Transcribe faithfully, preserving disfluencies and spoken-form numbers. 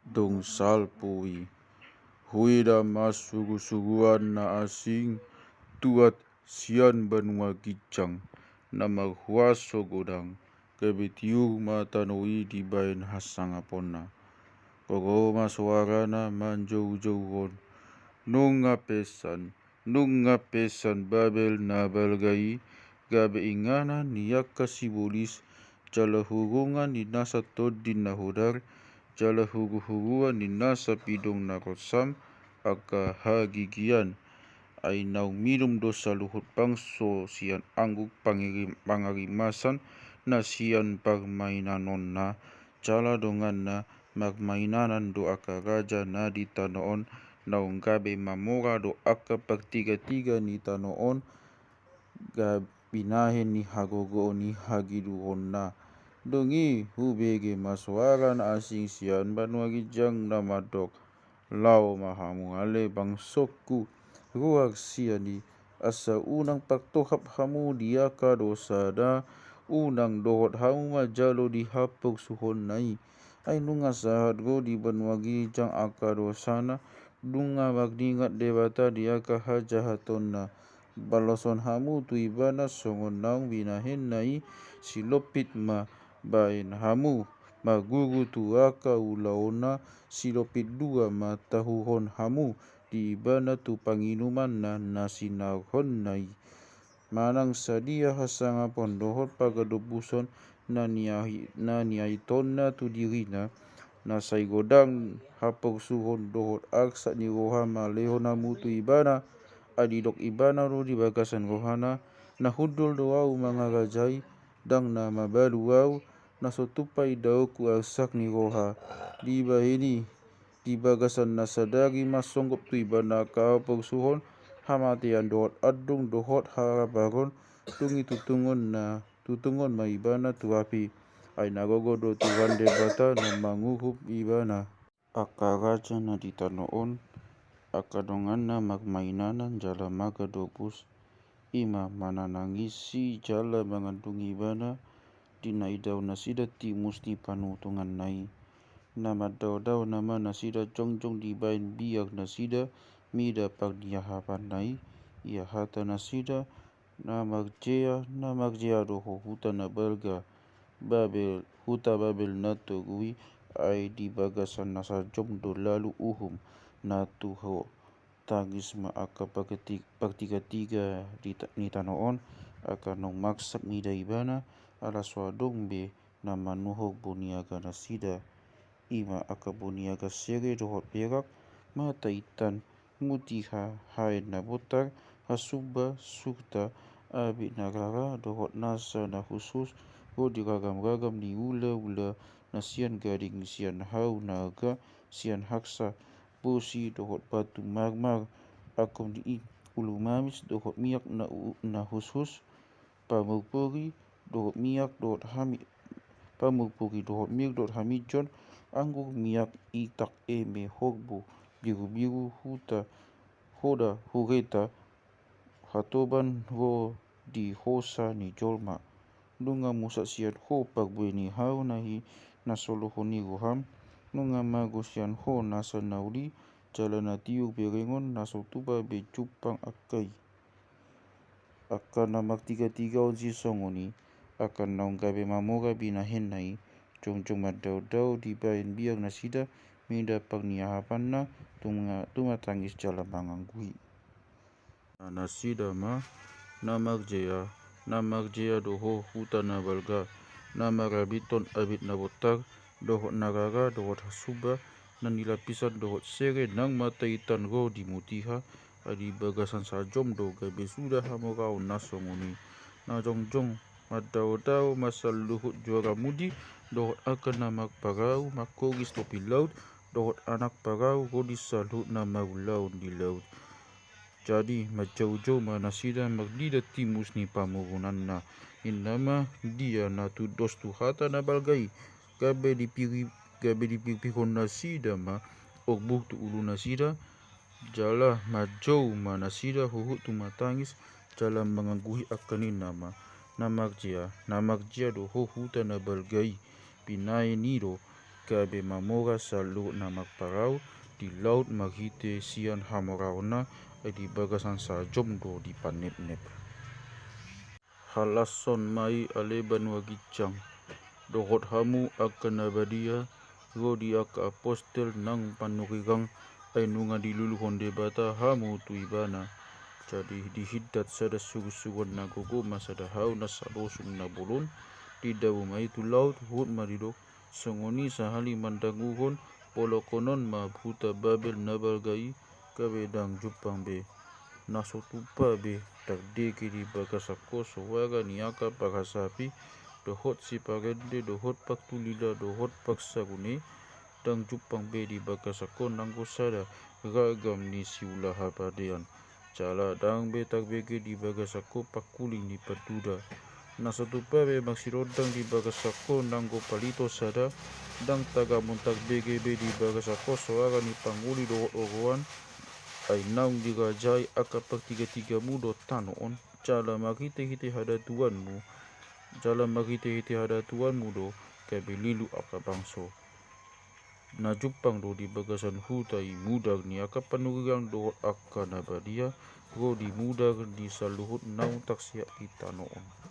Dung salpu i, huida ma surusuruan na asing tuat sian banua ginjang na marhuaso godang, gabe tiur ma tano i dibahen hasangaponna. Gogo ma soarana manjoujouhon, nunga pesan, nunga pesan Babel na balga i, gabe inganan ni angka sibolis, jala hurungan ni nasa tondi na hodar, jala huruhuruan ni nasa pidong na ronsam, angka hagigian. Ai naung minum do saluhut bangso sian anggur pangiri-, pangarimasan na sian parmainanonna, jala donganna, marmainanan do angka raja na di tano on, naung gabe mamora do angka partigatiga ni tano on, gabe binahen ni hagogoon ni hagiduronna. Dung i hubege ma soara na asing sian banua ginjang na mandok, laho ma hamu ale bangsongku, ruar sian i, asa unang partohap hamu di angka dosana, unang dohot hamu manjalo di haporsuhonna i. Ai nunga sahat do di banua ginjang angka dosana, nunga marningot Debata di angka hajahatonna. Baloshon hamu tu Ibana songon naung binahenna i, silompit ma bahen hamu marguru tu angka ulaonna, silompit dua ma tahuhon hamu di Ibana tu panginumanna na sinaorhonna i. Manang sadia hasangapon dohot pagadombuson na niahi-, na niaitonna tu dirina, na sai godang haporsuhon dohot arsak ni roha malehon hamu tu Ibana, ai didok Ibana do di bagasan rohana, na hundul do ahu mangarajai, ndang na mabalu ahu, na so tupa idaonku arsak ni roha. Dibahen i, di bagasan na sadari ma songgop tu Ibana angka haporsuhon, hamatean dohot andung dohot haraparon, dung i tutungon na, tutungon ma Ibana tu api. Ai na gogo do Tuhan Debata na manguhum Ibana. Angka raja na di tano on, angka donganna marmainanan jala margadombus, i ma manangisi jala mangandungi Ibana, di na idaon nasida timus ni panutunganna i. Na mandaodaona ma nasida jongjong dibahen biar nasida, mida parniahapanna i, ia hata nasida, na marjea, na marjea do ho huta na balga, Babel, huta Babel na togu i, ai di bagasan na sajom do lalu uhum, na tu ho tangis ma angka parti-, partigatiga di ta-, ni tano on, angka naung maksak mida Ibana, ala so adong be na manuhor boniaga nasida. I ma angka boniaga sere dohot perak, mata intan, mutiha, haen na bontar, hasumba, surta, abit na rara, dohot nasa na hushus, ro di ragamragam ni ulaula na sian gading, sian hau na arga, sian haksa, bosi, dohot batu marmar, angkon di i, ulu mamis, dohot miak na u-, na hushus, pamurpuri dohot miak dohot hami-, pamurpuri dohot mir dohot hamijon, anggur, miak, itak, eme, horbo, birubiru, huta, hoda, hureta, hatoban ro di hosa ni jolma. Nunga musat sian ho parbue ni hau na hi-, na solohon ni roham, nunga mago sian ho nasa na uli, jala na tiur berengon na so tupa be jumpang angka i. Angka na martigatiga on sisongon i, angka naung gabe mamora binahenna i, jongjong mandaodao dibahen biar nasida, mida parniahapanna, tuma-, tumatangis jala mangangguhi. Na nasida ma, na marjea, na marjea do ho huta na balga, na marabithon abit na bontar, dohot na rara, dohot hasumba, na nilapisan dohot sere nang mata intan ro di mutiha, ai di bagasan sajom do gabe suda hamoraon na songon i. Na jongjong mandaodao ma saluhut juaramudi, dohot angka na marparau mangkoris topi laut, dohot anak parau ro di saluhut na marulaon di laut. Jadi manjoujou ma nasida marnida timus ni pamurunanna. Ninna ma, dia na tudos tu hata na balga i, gabe dipiri-, gabe dipirpirhon nasida ma orbuk tu ulu nasida, jala manjou ma nasida huhut tumatangis, jala mangangguhi angka ninna ma, na marjea, na marjea do ho huta na balga i, binahen i do gabe mamora saluhut na marparau di laut marhite sian hamoraonna, ai di bagasan sajom do dipanepnep. Halashon ma i ale banua ginjang, dohot hamu angka na badia, ro di angka apostel nang panurirang, ai nunga diluluhon Debata hamu tu ibana. Jadi dihindat sada surusuruan na gogo ma sada hau na salosung na bolon, didao ma i tu laut, huhut ma didok, songon i sahali mandanguhon, polokhonon ma huta Babel na balga i, gabe ndang jumpang be. Na so tupa be tarbege di bagasan ho soara ni angka parhasapi, dohot siparende, dohot partulila, dohot parsarune, ndang jumpang be di bagasan ho nanggo sada ragam ni siula hapadean. Jala ndang be tarbege di bagasan ho pangkuling ni panduda. Na so tupa be marsinondang di bagasan ho nanggo palito sada, ndang tagamon tarbege be di bagasan ho soara ni pangoli dohot oroan, ai naung dirajai angka partigatigamu do tano on. Jala marhitehite hadatuanmu, jala marhitehite hadatuanmu do gabe lilu angka bangso. Na jumpang do di bagasan huta i mudar ni angka panurirang dohot angka na badia, ro di mudar ni saluhut naung tarseat di tano on.